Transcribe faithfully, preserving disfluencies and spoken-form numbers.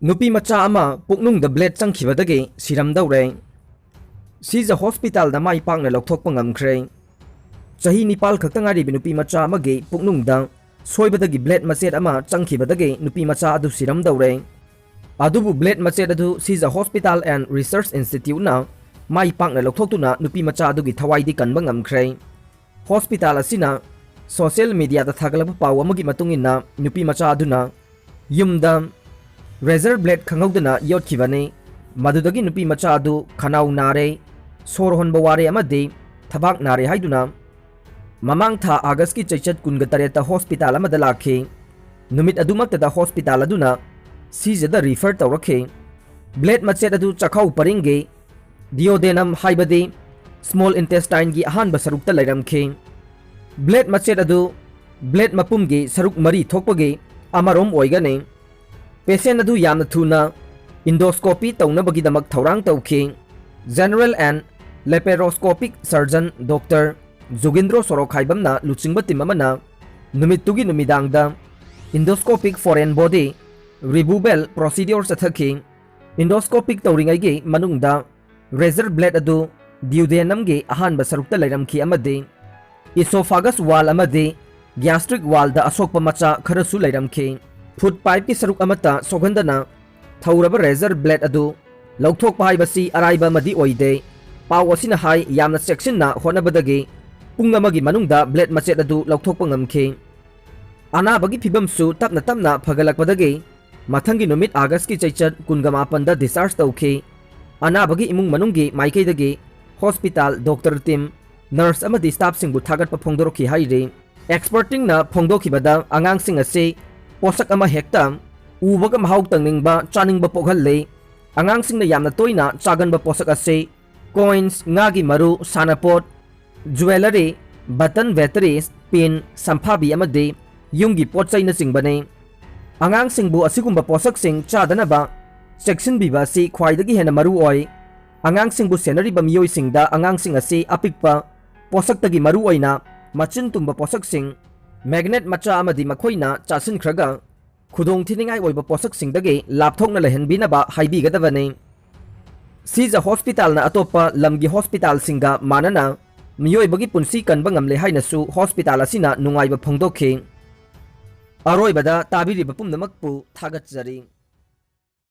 ꯅꯨꯄꯤ ꯃꯆꯥ ꯑꯃ ꯄꯨꯛꯅꯨꯡꯗ blade ꯆꯪꯈꯤꯕꯗꯒꯤ ꯁꯤꯔꯝꯗꯧꯔꯦ꯫ ꯁꯤꯖ ꯍꯣꯁꯄꯤꯇꯥꯜꯗ ꯃꯥꯏ ꯄꯥꯛꯅ ꯂꯧꯊꯣꯛꯄ ꯉꯝꯈ꯭ꯔꯦ꯫ ꯆꯍꯤ ꯅꯤꯄꯥꯜ ꯈꯛꯇ ꯉꯥꯏꯔꯤꯕ ꯅꯨꯄꯤ ꯃꯆꯥ ꯑꯃꯒꯤ ꯄꯨꯛꯅꯨꯡꯗ ꯁꯣꯏꯕꯗꯒꯤ blade ꯃꯆꯦꯠ ꯑꯃ ꯆꯪꯈꯤꯕꯗꯒꯤ ꯅꯨꯄꯤ ꯃꯆꯥ ꯑꯗꯨ ꯁꯤꯔꯝꯗꯧꯔꯦ꯫ ꯑꯗꯨꯕꯨ blade ꯃꯆꯦꯠ ꯑꯗꯨ ꯁꯤꯖ Hospital and Research Instituteꯅ ꯃꯥꯏ ꯄꯥꯛꯅ ꯂꯧꯊꯣꯛꯇꯨꯅ ꯅꯨꯄꯤ ꯃꯆꯥ ꯑꯗꯨꯒꯤ ꯊꯋꯥꯏꯗꯤ ꯀꯟꯕ ꯉꯝꯈ꯭ꯔꯦ꯫ ꯍꯣꯁꯄꯤꯇꯥꯜ ꯑꯁꯤꯅ social mediaꯗ ꯊꯥꯒꯠꯂꯛꯄ ꯄꯥꯎ ꯑꯃꯒꯤ ꯃꯇꯨꯡ ꯏꯟꯅ, ꯅꯨꯄꯤ ꯃꯆꯥ ꯑꯗꯨꯅ ꯌꯨꯝꯗ razor blade ꯈꯪꯍꯧꯗꯅ ꯌꯣꯠꯈꯤꯕꯅꯤ꯫ ꯃꯗꯨꯗꯒꯤ ꯅꯨꯄꯤ ꯃꯆꯥ ꯑꯗꯨ ꯈꯅꯥꯎ ꯅꯥꯔꯦ, ꯁꯣꯔ ꯍꯣꯟꯕ ꯋꯥꯔꯦ ꯑꯃꯗꯤ ꯊꯕꯥꯛ ꯅꯥꯔꯦ ꯍꯥꯏꯗꯨꯅ ꯃꯃꯥꯡ ꯊꯥ ꯑꯥꯒꯁꯀꯤ ꯆꯩꯆꯠ ꯀꯨꯟꯒ ꯇꯔꯦꯠꯇ ꯍꯣꯁꯄꯤꯇꯥꯜ ꯑꯃꯗ ꯂꯥꯛꯈꯤ꯫ ꯅꯨꯃꯤꯠ ꯑꯗꯨꯃꯛꯇꯗ ꯍꯣꯁꯄꯤꯇꯥꯜ ꯑꯗꯨꯅ ꯁꯤꯖꯗ refer ꯇꯧꯔꯛꯈꯤ꯫ Blade ꯃꯆꯦꯠ ꯑꯗꯨ ꯆꯥꯛꯈꯥꯎ ꯄꯔꯤꯡꯒꯤ duodenum ꯍꯥꯏꯕꯗꯤ small intestineꯒꯤ ꯑꯍꯥꯟꯕ ꯁꯔꯨꯛꯇ ꯂꯩꯔꯝꯈꯤ꯫ Blade ꯃꯆꯦꯠ ꯑꯗꯨ blade ꯃꯄꯨꯝꯒꯤ ꯁꯔꯨꯛ ꯃꯔꯤ ꯊꯣꯛꯄꯒꯤ ꯑꯃꯔꯣꯝ ꯑꯣꯏꯒꯅꯤ꯫ Patient ꯑꯗꯨ ꯌꯥꯝꯅ ꯊꯨꯅ endoscopy ꯇꯧꯅꯕꯒꯤꯗꯃꯛ ꯊꯧꯔꯥꯡ ꯇꯧꯈꯤ꯫ General and Laparoscopic Surgeon Doctor ꯖꯨꯒꯤꯟꯗ꯭ꯔꯣ ꯁꯣꯔꯣꯈꯥꯏꯕꯝꯅ ꯂꯨꯆꯤꯡꯕ team ꯑꯃꯅ ꯅꯨꯃꯤꯠꯇꯨꯒꯤ ꯅꯨꯃꯤꯗꯥꯡꯗ endoscopic foreign body removal procedure ꯆꯠꯊꯈꯤ꯫ Endoscopic ꯇꯧꯔꯤꯉꯩꯒꯤ ꯃꯅꯨꯡꯗ razor blade ꯑꯗꯨ duodenumꯒꯤ ꯑꯍꯥꯟꯕ ꯁꯔꯨꯛꯇ ꯂꯩꯔꯝꯈꯤ ꯑꯃꯗꯤ esophagus wall ꯑꯃꯗꯤ gastric wallꯗ ꯑꯁꯣꯛꯄ ꯃꯆꯥ ꯈꯔꯁꯨ ꯂꯩꯔꯝꯈꯤ꯫ Food pipeꯀꯤ ꯁꯔꯨꯛ ꯑꯃꯠꯇ ꯁꯣꯛꯍꯟꯗꯅ ꯊꯧꯔꯕ razor blade ꯑꯗꯨ ꯂꯧꯊꯣꯛꯄ ꯍꯥꯏꯕꯁꯤ ꯑꯔꯥꯏꯕ ꯑꯃꯗꯤ ꯑꯣꯏꯗꯦ꯫ ꯄꯥꯎ ꯑꯁꯤꯅ ꯍꯥꯏ, ꯌꯥꯝꯅ ꯆꯦꯛꯁꯤꯟꯅ ꯍꯣꯠꯅꯕꯗꯒꯤ ꯄꯨꯡ ꯑꯃꯒꯤ ꯃꯅꯨꯡꯗ blade ꯃꯆꯦꯠ ꯑꯗꯨ ꯂꯧꯊꯣꯛꯄ ꯉꯝꯈꯤ꯫ ꯑꯅꯥꯕꯒꯤ ꯐꯤꯕꯝꯁꯨ ꯇꯞꯅ ꯇꯞꯅ ꯐꯒꯠꯂꯛꯄꯗꯒꯤ ꯃꯊꯪꯒꯤ ꯅꯨꯃꯤꯠ ꯑꯥꯒꯁꯀꯤ ꯆꯩꯆꯠ ꯀꯨꯟꯒ ꯃꯥꯄꯟꯗ discharge ꯇꯧꯈꯤ꯫ ꯑꯅꯥꯕꯒꯤ ꯏꯃꯨꯡ ꯃꯅꯨꯡꯒꯤ ꯃꯥꯏꯀꯩꯗꯒꯤ ꯍꯣꯁꯄꯤꯇꯥꯜ, ꯗꯣꯛꯇꯔ team, nurse ꯑꯃꯗꯤ staffꯁꯤꯡꯕꯨ ꯊꯥꯒꯠꯄ ꯐꯣꯡꯗꯣꯔꯛꯈꯤ ꯍꯥꯏꯔꯤ꯫ Expertꯁꯤꯡꯅ ꯐꯣꯡꯗꯣꯛꯈꯤꯕꯗ, ꯑꯉꯥꯡꯁꯤꯡ ꯑꯁꯤ ꯄꯣꯠꯁꯛ ꯑꯃ ꯍꯦꯛꯇ ꯎꯕꯒ ꯃꯍꯥꯎ ꯇꯪꯅꯤꯡꯕ, ꯆꯥꯅꯤꯡꯕ ꯄꯣꯛꯍꯜꯂꯤ꯫ ꯑꯉꯥꯡꯁꯤꯡꯅ ꯌꯥꯝꯅ ꯇꯣꯏꯅ ꯆꯥꯒꯟꯕ ꯄꯣꯠꯁꯛ ꯑꯁꯤ coins, ꯉꯥꯒꯤ ꯃꯔꯨ, ꯁꯥꯟꯅꯄꯣꯠ, jewellery, button, batteries, pen, ꯁꯝꯐꯥꯕꯤ ꯑꯃꯗꯤ ꯌꯨꯝꯒꯤ ꯄꯣꯠ ꯆꯩꯅꯆꯤꯡꯕꯅꯤ꯫ ꯑꯉꯥꯡꯁꯤꯡꯕꯨ ꯑꯁꯤꯒꯨꯝꯕ ꯄꯣꯠꯁꯛꯁꯤꯡ ꯆꯥꯗꯅꯕ ꯆꯦꯛꯁꯤꯟꯕꯤꯕ ꯑꯁꯤ ꯈ꯭ꯋꯥꯏꯗꯒꯤ ꯍꯦꯟꯅ ꯃꯔꯨ ꯑꯣꯏ꯫ ꯑꯉꯥꯡꯁꯤꯡꯕꯨ ꯁꯦꯟꯅꯔꯤꯕ ꯃꯤꯑꯣꯏꯁꯤꯡꯗ ꯑꯉꯥꯡꯁꯤꯡ ꯑꯁꯤ ꯑꯄꯤꯛꯄ ꯄꯣꯠꯁꯛꯇꯒꯤ ꯃꯔꯨꯑꯣꯏꯅ ꯃꯆꯤꯟ ꯇꯨꯝꯕ ꯄꯣꯠꯁꯛꯁꯤꯡ, magnet ꯃꯆꯥ ꯑꯃꯗꯤ ꯃꯈꯣꯏꯅ ꯆꯥꯁꯤꯟꯈ꯭ꯔꯒ ꯈꯨꯗꯣꯡꯊꯤꯅꯤꯡꯉꯥꯏ ꯑꯣꯏꯕ ꯄꯣꯠꯁꯛꯁꯤꯡꯗꯒꯤ ꯂꯥꯞꯊꯣꯛꯅ ꯂꯩꯍꯟꯕꯤꯅꯕ ꯍꯥꯏꯕꯤꯒꯗꯕꯅꯤ꯫ ꯁꯤꯖ ꯍꯣꯁꯄꯤꯇꯥꯜꯅ ꯑꯇꯣꯞꯄ ꯂꯝꯒꯤ ꯍꯣꯁꯄꯤꯇꯥꯜꯁꯤꯡꯒ ꯃꯥꯟꯅꯅ ꯃꯤꯑꯣꯏꯕꯒꯤ ꯄꯨꯟꯁꯤ ꯀꯟꯕ ꯉꯝꯂꯦ ꯍꯥꯏꯅꯁꯨ ꯍꯣꯁꯄꯤꯇꯥꯜ ꯑꯁꯤꯅ ꯅꯨꯡꯉꯥꯏꯕ ꯐꯣꯡꯗꯣꯛꯈꯤ꯫ ꯑꯔꯣꯏꯕꯗ ꯇꯥꯕꯤꯔꯤꯕ ꯄꯨꯝꯅꯃꯛꯄꯨ ꯊꯥꯒꯠꯆꯔꯤ꯫